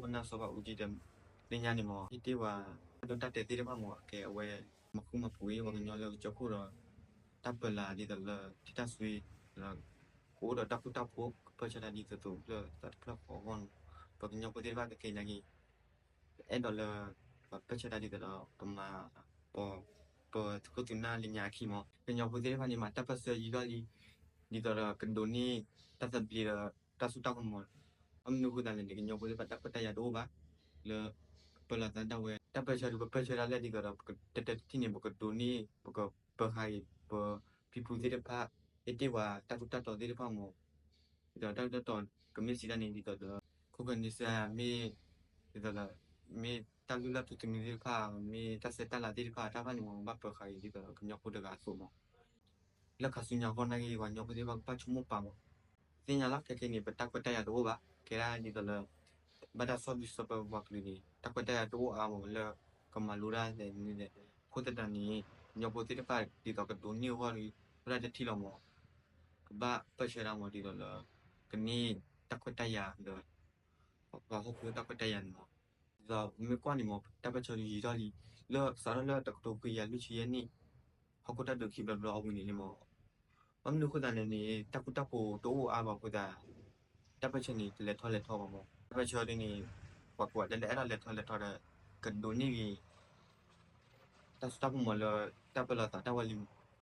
ခိၣ်ပနၢ်စီၤဘၣ်အူကၠံဒီး လၢညါန့ၣ်မ့ၢ် ဟ့ၣ်တ့ၢ်ဝဲ ဒီးတၢ်တဲသ့ၣ်တဖၣ်မ့ၢ် ကဲအဝဲ မၤဃူမၤဖိးဝဲကညီလၢကစၢၢ်ခိၣ်ဒီး တၢ်ပၢလၢဒ်သိးလၢ ထံတၢ်စွ့ ဒီး ကအိၣ်ဒီးတၢ်ဃူတၢ်ဖိး ကပၢၢ်ဆၢတၢ်ဒ်သိးသိးလၢသးတဖျၢၣ်ဃီအဂီၢ်န့ၣ် ပှၤကညီဖိသ့ၣ်တဖၣ်ကကဲညါက့ၤ အဲၣ်ဒိးလၢ ပှၤပၢၢ်ဆၢတၢ်ဒ်သိးဒီး ကမၤ ပ ပသုးခိၣ်သုးနၢ်လၢညါအခံမ့ၢ် ကညီဖိသ့ၣ်တဖၣ်န့ၣ် မၤတၢ်ပၢၢ်ဆၢယံာ်ထီၣ်လံ ဒ်သိးဒီးကဒိးန့ၢ် တၢ်သဘျ့ဒီး တၢ်စိတၢ်ကမီၤ ဘၣ်မနုၤအဃိသတးလဲၣ်န့ၣ် ကညီဖိသ့ၣ်တဖၣ်တၢ်ခွဲးတၢ်ယာ်တအိၣ်ဘၣ် လၢ ပၢလီၤသးဒၣ်ဝဲ တၢ်ပၢၢ်ဆၢဒုး ပပၢၢ်ဆၢတၢ်လၢဒ်သိးဒီး ပကတတၢတထံၣ်န့ၣ် ပကဒိးန့ၢ် ပကပၢဃာ်အံၤ ပဖံဖုသ့ၣ်တဖၣ် ဟ့ၣ်တ့ၢ်ဝဲတၢ်ထူးတၢ်တီၤသ့ၣ်တဖၣ်မ့ၢ် ဒ်သိးတၢ်ထူးတၢ်တီၤ ကမ့ၢ်စံးတၢ်န့ၣ် ဒ်သိးဒီး ခိၣ်ကနံၤစၢ်မ့ၢ် ဒ်သိးဒီး မ့ၢ်တၢ်လုၢ်လၢ်ထူသနူသ့ၣ်တဖၣ် မ့ၢ်တၢ်ဆဲးတၢ်လၤသ့ၣ်တဖၣ် တၢ်တဖၣ်န့ၣ်မ့ၢ် ဘၣ်ပၢဃာ်အံၤ ဒ်သိးဒီးကညီဖိတဂၤအသိးမ့ၢ် လၢခါဆူညါအဂီၢ်နာ်က့ ပှၤကညီဖိသ့ၣ်တဖၣ်ကဘၣ်ဆိကမိၣ်ပာ်မး သ့ၣ်ညါလီၤ ခဲကနံၣ်န့ၣ် ပတၢ်ခွဲးတၢ်ယာ်တအိၣ်ဘၣ် ကဲဒၣ်ဒ်သိးလၢ ဘၣ်တၢ်ဆီၣ်ဒုးဆီၣ်ပၢပှၤကလုာ်န့ၣ် တၢ်ခွဲးတၢ်ယာ်တအိၣ်အါမးလၢ ကမၤလိတၢ်လဲၣ်န့ၣ် အဃိသတးန့ၣ် ကညီဖိသ့ၣ်တဖၣ်ဒ်သိးကဒိးန့ၢ်အဂီၢ်ဒီး ဝဲဒၣ်တထံၣ်လီၤမး ကဘၣ်ပၢၢ်ဆၢဒၣ်မး ဒ်သိးလၢ ကန့ၢ်တၢ်ခွဲးတၢ်ယာ်ဒီး ပှၤဟီၣ်ခိၣ်တၢ်ခွဲးတၢ်ယာ်န့ၣ်မး ဒ်သိးပမ့ၢ်ကွၢ်န့ၣ်မး တၢ်ပၢၢ်ဆၢဒုးယံာ်ထီၣ်လံ လၢစးထီၣ်လၢတကထိခွံကယၤလွံၢ်ဆံယဲၢ်နံၣ် ဟီၣ်ခိၣ်တၢ်ဒုးခံဘျီဘျီအဝံၤန့ၣ်န့ၣ်မး ဘၣ်မနုၤအဃိသတးန့ၣ်န့ၣ် တၢ်ဃူတၢ်ဖိးတအိၣ်အါဘၣ်အဃိသတး တၢ်ပၢၢ်ဆၢန့ၣ် တလဲၤထီၣ်လဲၤထီဘၣ်မး တၢ်ပၢၢ်ဆၢဒ်န့ၣ် ပှၤကိးဂၤဒဲးလၢအဲၣ်ဒိးလဲၤထီၣ်လဲၤထီဒီး ကဒိးန့ၢ်ဂ့ၤ တၢ်စိတၢ်ကမီၤလၢ တၢ်ပၢလီၤသးတၢ်ဝဲလံမး